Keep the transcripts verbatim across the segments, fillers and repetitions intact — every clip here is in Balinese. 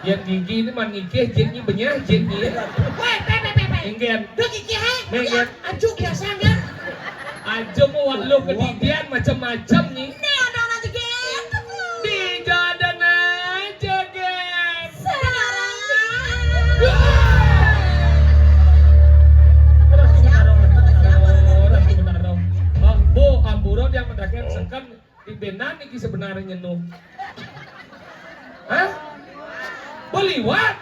Yén gigi ini mah ngikih, jén nyi benyah, jén nyi. Wéh, pé, pé, pé, pé. Éngkén. Duh, gigi, hé? Mé, éngkén. Aduh, biasa, éngkén. Aja mau wak lu kedidian macam-macam nyi. Né, ana-ana jegét. Dijodohan aja, Gén. Sekarang. Ora sing benar dong. Ora sing benar dong. Oh, Bu, ampura yang mendakan seken. Di bénan iki sebenarnya nyeno. Hah? Beliwat?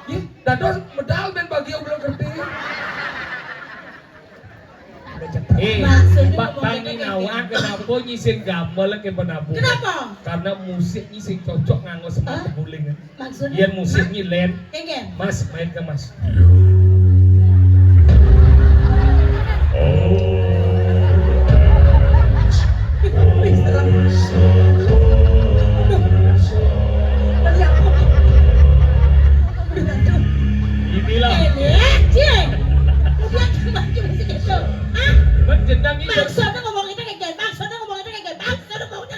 Ih, dados medal ben bagi oblo kerti. Eh, Maksudnya Pak ngomong Bang kita Ninawa, kayak kenapa nyi sing gamel ke penabuh? Kenapa? Karena musik nyi sing cocok nganggo semar Hah? Teguling. Maksudnya? Biar musik nyi, Len. Kayak gini? Mas, main ke Mas. Inilah. Maksudnya ngomong itu kayak gini, maksudnya ngomong itu kayak gini, maksudnya ngomong itu.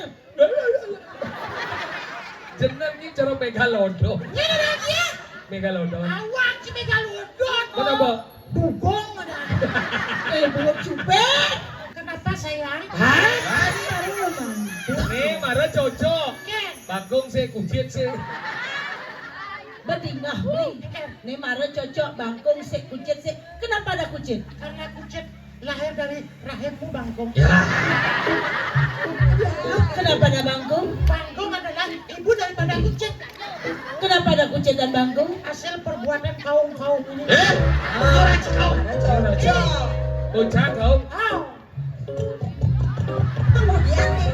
Jeneng iki cara megalodon. Ngene lho, Ki. Megalodon. Awak si megalodon. Kenapa? Bugong ada. Eh, bugong jubir. Kenapa, sayang? Hah? Ini mara cocok. Ken. Bagong sih, kucit sih. Bedingah, Bli. Ini mara cocok, bangkung sih, kucit sih. Kenapa ada kucit? Karena kucit lahir dari rahimmu, Bangkung. Ya. Kenapa ada bangkung? Bangkung adalah ibu daripada kucit. Kenapa ada kucit dan bangkung? Hasil perbuatan kaum-kaum ini. Eh? Orang kaum. Bocah kaum. Kaum. Kemudian nih.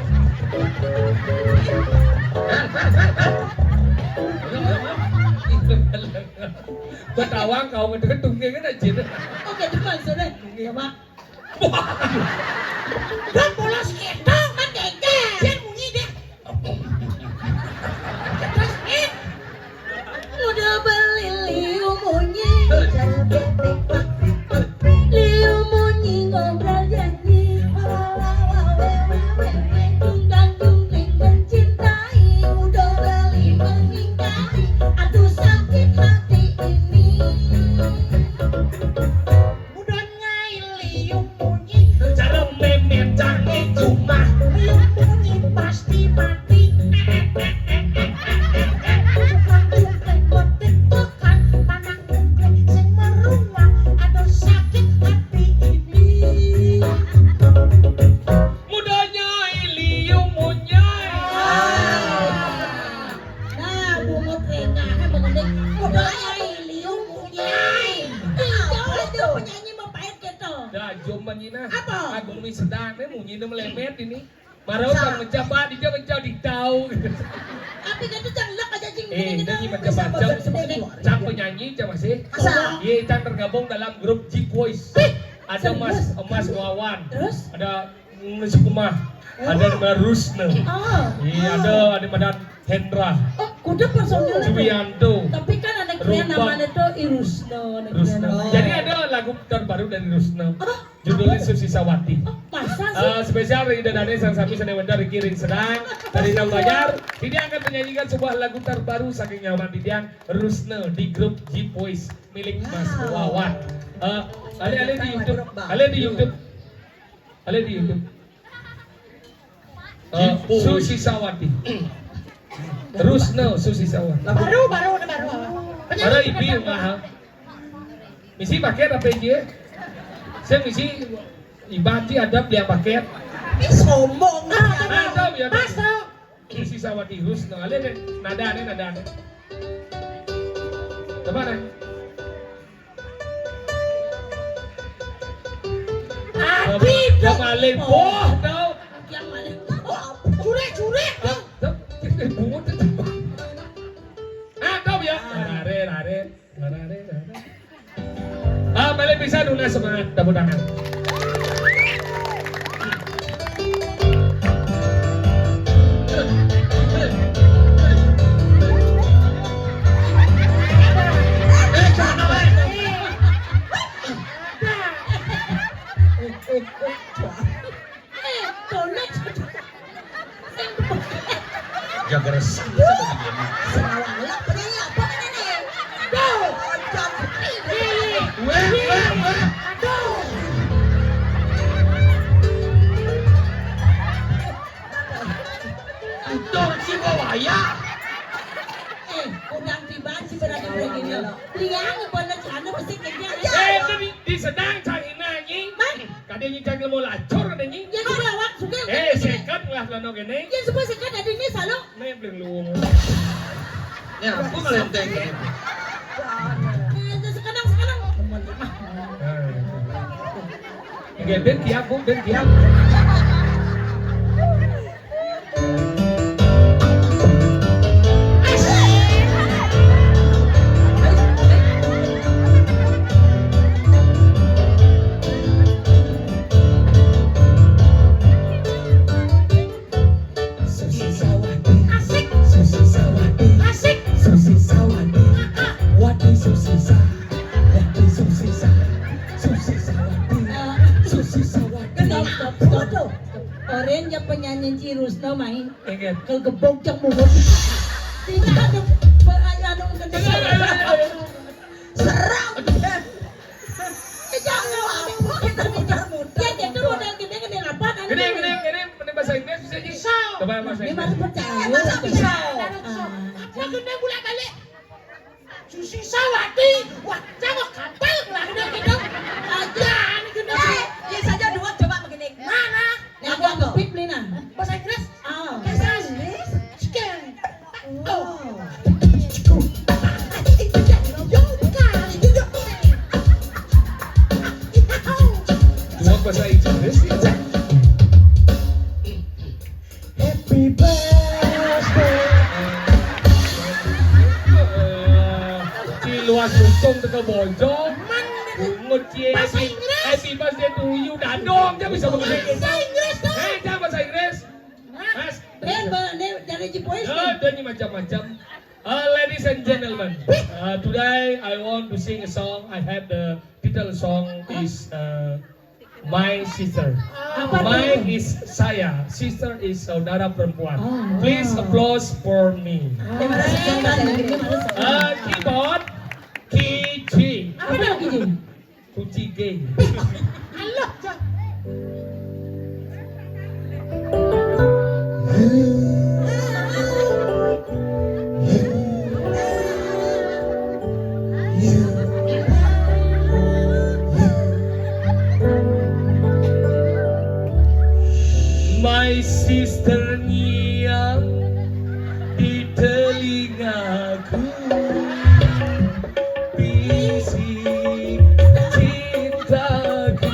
Betawang kaum itu kan tunggu kan aja. Oke, itu maksudnya. Ya, Pak. Kan polos kéto kan, Déngké. Jén munyi deh. Terus, eh. Udah beli liu munyi. Cara betek pak liu munyi ngobrol janji. Tunggang tungkling mencintai. Udah beli mengingkari. Aduh sakit hati ini. Muda nyai liu munyi. Cara memet canggih cuma. Liu munyi pasti mati. Tukang cungkring petik tekan, panah cungkring sing meruang. Aduh sakit hati ini. Muda nyai liu munyi. Nah, bungut rengahé mengenai muda nyai liu munyi. Iya, itu penyanyi mau pahit gitu. Dah, jom menyi nah. Apa? Agung mi sedang nih, munyi nih melemet ini. Marau kan mencap, Pak, dia mencap di tahu. Tapi kan itu cang lek aja, cing, eh, gini-gini. Ini macam-macam. Cang penyanyi, cang masih. Masa? Iya, cang tergabung dalam grup G Boys. Ada Mas, serius? Mas Wawan. Terus? Ada Sukumah. Oh. Ada nama Rusna. Oh. Iya, ada, ada Madan Hendra. Oh, kuda personil. Suwianto. Tapi kan ada kira namanya tuh I Rusna, ada kira Rusna. Nama. Jadi ada lagu terbaru dari Rusna. Oh. Judulnya apa? Susi Sawati. Oh, masa sih? Eh, spesial dari Dadane sang sami sane wénten Ricky Ring Sedang dari Nambayar. Ini akan menyanyikan sebuah lagu terbaru saking nyaman di tiang Rusna di grup G Boys milik Mas Wawan. Eh, ada, ada di YouTube. Ada di YouTube. Ada di YouTube. Eh, Susi Sawati. Rusna Susi Sawati. Baru, baru, baru. Ada ibi mahal. Misi paket apa iki? Saya misi ibarat ada beli paket. Ini sombong. Nah, tahu ya. Mas, tahu. Susi Sawati Rusna. Ada deh. Nada ada, nada ada. Coba deh. Api dong. Malih boh tau. Yang malih boh. Jurek-jurek dong. Bungut itu. Ah, tau ya. Rare, rare. Rare, rare. Ah, malih bisa nunas semangat tepuk tangan. Jaga resah. Sing awak ngelak penyanyi. Tur si bawa ya. Eh, undang tiban si berani begini. Liang bener sana mesti kerja. Eh, itu di, di sedang sang ina nyi. Man? Kadang nyi cak lemo lacur kadang nyi. Ya, sudah awak, sudah. Eh, sekat lah lano gini. Ya, supaya sekat ada ini selalu. Nih, belum lu. Ya, aku ngelenteng. Eh, sekarang, sekarang. Oke, ben kiap, Bu, ben kiap. Susi Sawati. Asik. Susi Sawati. Asik. Susi Sawati. Ah, ah. Wati Susi Sa. Wati Susi Sa. Susi Sawati. Eh. Susi Sawati. Stop, stop, stop. Oren ya penyanyi Cirusno main. Ingat. Ke gebok cak muhun. Tidak ada pe-, anu, anu, anu. Serang. Eh, jangan. Dia, dia tuh modal gede, gede apa, nanti. Gede, gede, gede. Mending bahasa Inggris bisa, Ji. Pisau. Coba bahasa Inggris. Dia masih percaya. Eh, masa pisau? Ah. Apa gede bolak-balik? Susi Sawati. Wah, jangan kapal ngelaknya gitu. Aja, ini gede. Eh, dia saja dua coba begini. Mana? Nah, aku ambil pip nih, nah. Bahasa Inggris? Ah. Bahasa Inggris? Sekian. Oh. Cuma bahasa Inggris. Happy birthday. Eh, si luas lutung teka bojong. Bungut cie. Bahasa Inggris. Happy birthday to you. Dadong, dia bisa begitu. Bahasa Inggris, dong. Eh, dia bahasa Inggris. Mas. Ben, ben, ini dari Cipois, no, nih. Dia ini macam-macam. Uh, ladies and gentlemen, uh, today I want to sing a song. I have the title song is, uh, My Sister. Apa tuh? My is saya, sister is saudara perempuan. Oh. Please applause for me. Terima kasih, Kak. Terima kasih. Uh, keyboard, key G. Apa tuh, key G? Cuci gay. Alah, Cak. My sister ngiang di telingaku. Bisi cintaku.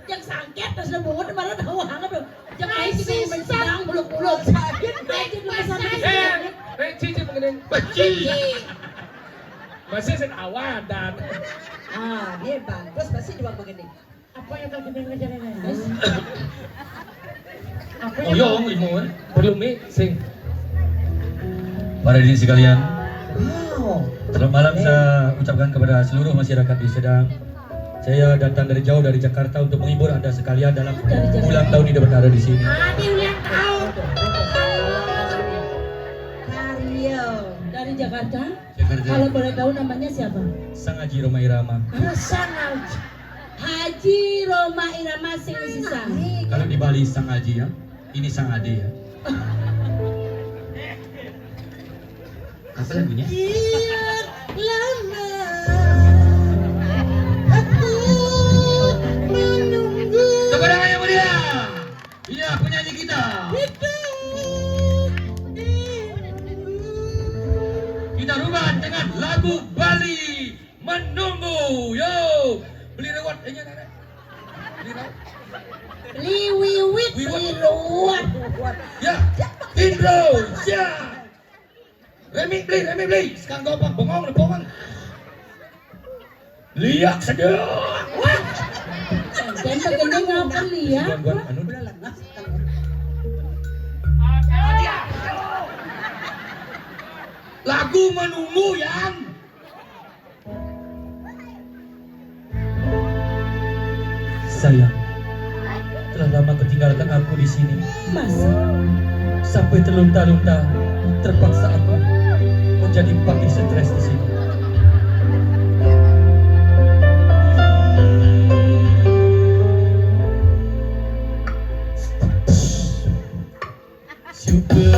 Yang sangket terus bungut malah tahu hangat tuh. Yang aing sih main sedang buluk-buluk. Sakit. Aing jadi pesan. Eh, eh, cici mengenai beci. Masih sen awadan. Ah, dia bagus pasti dua begini. Apa yang tak gini ngejar ini? Apa yang Oyong limun. Perlu mi sing. Para hadirin sekalian, wow, selamat malam saya ucapkan kepada seluruh masyarakat di Sedang. Saya datang dari jauh dari Jakarta untuk menghibur Anda sekalian dalam ulang tahun Idul Fitri di sini. Adi ulang tahun. Karyo. Dari Jakarta? Jakarta. Kalau boleh tahu namanya siapa? Sang Haji Rhoma Irama. Ah, Sang Haji. Haji Rhoma Irama sing sisa. Kalau di Bali Sang Haji ya, ini Sang Ade ya. Apa lagunya? Sekian lama aku menunggu. Tepuk tangan yang meriah. Iya, penyanyi kita. Hidup. Kita rubah dengan lagu Bali Menunggu. Yo, beli reward, eh, nyana. Beli reward. Beli wiwit, wiwit. Beli reward. Ya, Indro, ya. Remi beli, Remi beli. Sekarang gampang bengong, bengong. Liak sedang. Dan begini ngapa liak? Buat, buat, anu. Lagu Menunggu yang Sayang, telah lama kau tinggalkan aku di sini. Mas. Sampai terlunta-lunta, terpaksa aku menjadi patih stres di sini. Cuba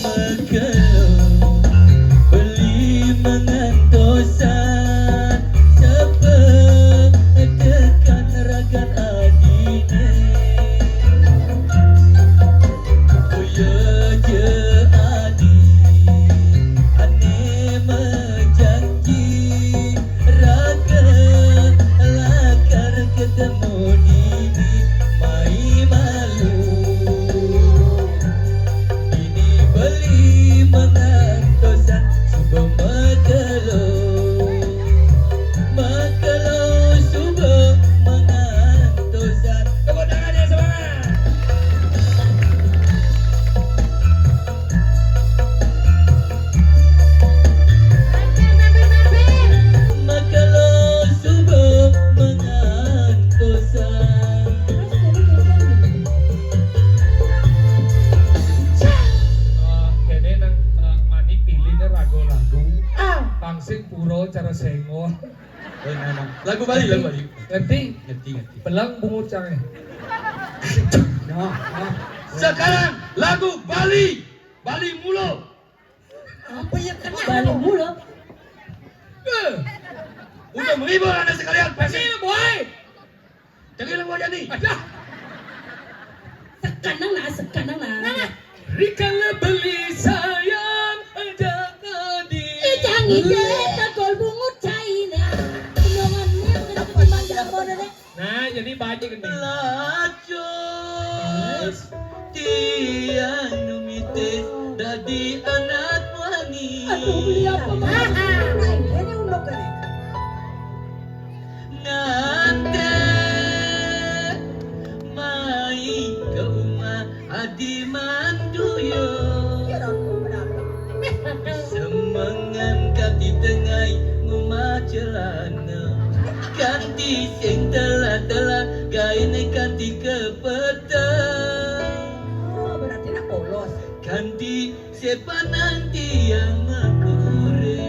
mekelo beli mengantosan, sepe tekan ragan adine. Oyo je adi, ane mejanji, raga lakar ketemu dini, mai malu. Dini beli mengantosan, suba mekelo. Mekelo suba mengantosan. Tepuk tangannya semangat. Mekelo suba mengantosan. Ah, kene nang, eh, mani pilihne raga lagu. Ah. Pang sing pura cara senggol. Eh, nah, nah. Lagu Bali, lagu Bali. Ngerti? Ngerti, ngerti. Belang bungut cange. Nah, nah. Sekarang lagu Bali. Bali mulu. Apa ya kena? Bali mulu. Eh. Untuk menghibur Anda sekalian, pasti. Iya, boy. Jadi lagu aja nih. Ada. Sekanang nah, sekanang nah. Nah, rikala beli sayang ada tadi. Ih, jangan gitu, tegol bungut caine. Omongannya udah ketimbang jagoan, Nek. Nah, jadi banyak nih. Pelacur. Tiang numitis dadi anak wani. Aduh, beli apa, Bang? Nah, ini unduk ini. Ngantek mai ke rumah Adi Manduyo. Semengan kati tengai ngumah celana. Kanti sing telah-telah gaene kanti kepeteng. Oh, berarti nak polos. Kanti sepananti yang makure.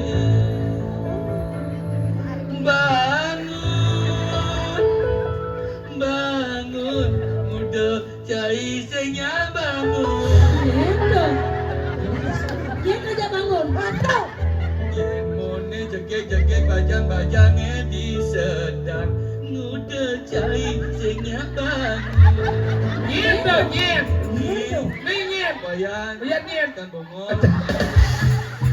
Bangun, bangun, muda cai senya bangun. Gitu. Dia kerja bangun. Waduh. Yemone jegeg-jegeg bajang-bajange disedang. Muda cai senya bangun. Nyet dong, nyet. Nyet. Nih, nyet. Wayan. Lihat, nyet. Kan bongol.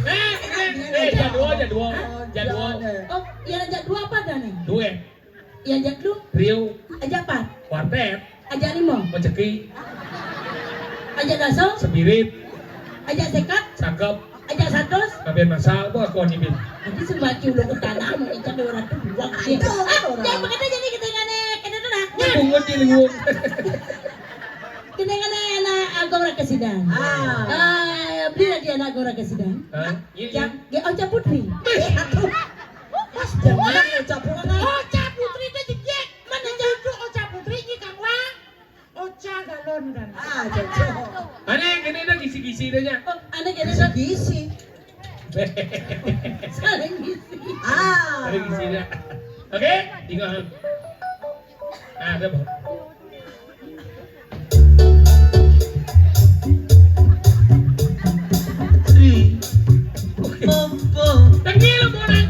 Eh, eh, eh, jadwal, jadwal. Oh, jadwal. Oh, ya, jadwal apa dah nih? Duet. Ya, jadwal. Trio. Aja apa? Kuartet. Aja lima. Rezeki. Aja daso. Spirit. Aja sekat. Cakep. Aja satus. Kabeh masal, apa aku nyibit? Jadi sembah culuk ke tanah, mau ikan dua ratus buang. Aduh, ah, orang. Jangan pakai aja nih, kita nggak nih, kita tuh dah. Bungut di luwung. Kita nggak nih, anak Agung Rakasidang. Ah. Ah, beli lagi anak Agung Rakasidang. Hah? Iya, iya. Yang, ya, Ocha Putri. Wih, aduh. Mas, jangan Ocha Putri. Ocha Putri itu jejek. Mana jauh Ocha Putri, ini Kang Wang. Ocha galon kan. Ah, cocok. Ane, kene dah gisi-gisi dah nya. Oh, ane kene dah. Gisi. Saling gisi. Ah. Saling gisi dah. Oke, tinggal. Nah, ada, Bang. Three. Opo? Tengil, Bang.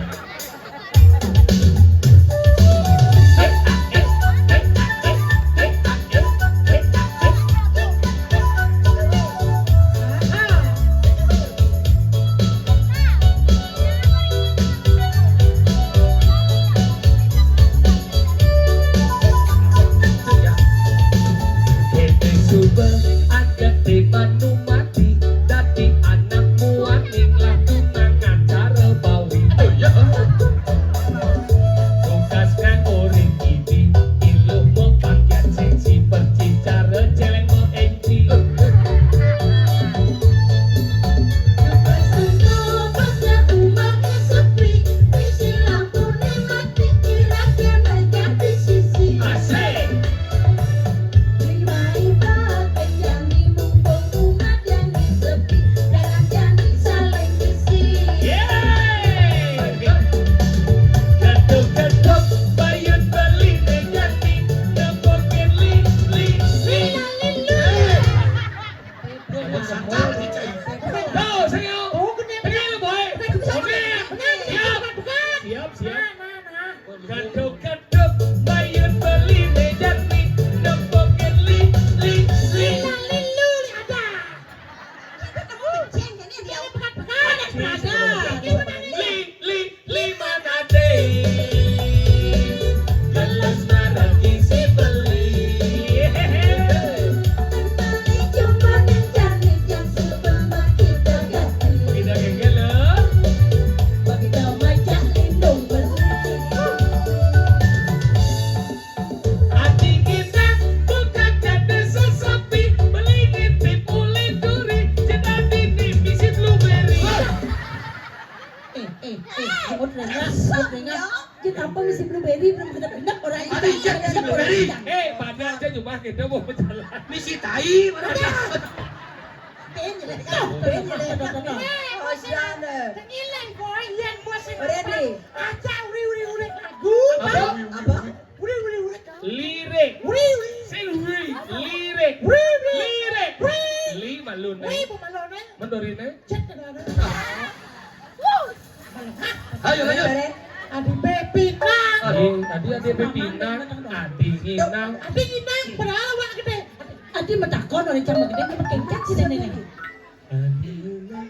Ah, kita mau jalan. Misi tai, mana? Pengen jelek. Pengen jelek. Eh, musim. Ojane. Tengiling, boy, yen musim. Ora, Dri. Aja uri-uri-uri lagu. Apa? Apa? Uri-uri-uri lagu. Lirik. Uri-uri. Sing uri. Lirik. Uri-uri. Lirik. Uri. Li malu, Nek. Uri pemalone. Mendorine. Cek kenana. Ayo, lanjut. Adi Pepina. Adi, adi, adi Pepina. Adi Inang. Adi Inang, padahal awak gede. Adi metakon oleh jam gede, dia pakai cat sih, nenek. Adi Inang.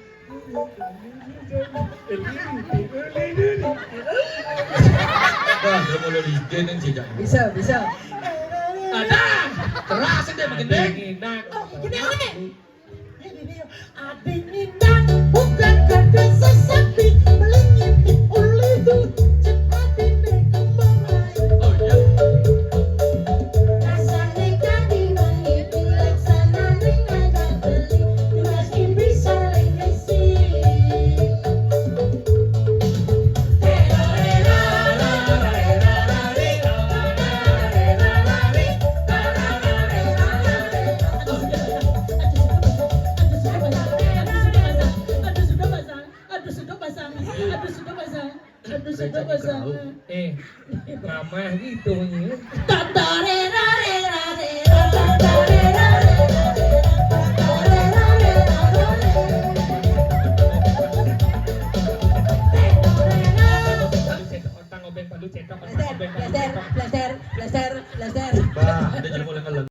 Wah, dia mulai di gen yang sejak. Bisa, bisa. Ada. Keras dia makin deh. Adi Inang. Oh, gede, gede. Ading Inang bukan gadis sesapi, melingin di ulidu, cek adine kembarai. Oh, iya. Rasane kadi mangiti, laksanane ngajak beli, tugas imbi saling ngisi. Aduh, sudah pasang. Aduh, sudah pasang. Aduh, sudah pasang. Aduh, sudah pasang. Eh, ramah gitu bunyinya. Palu cetok, otang obeng, palu cetok, otang obeng, palu cetok. Blaster, blaster, blaster, blaster. Bah, ada jadi mulai ngeleg.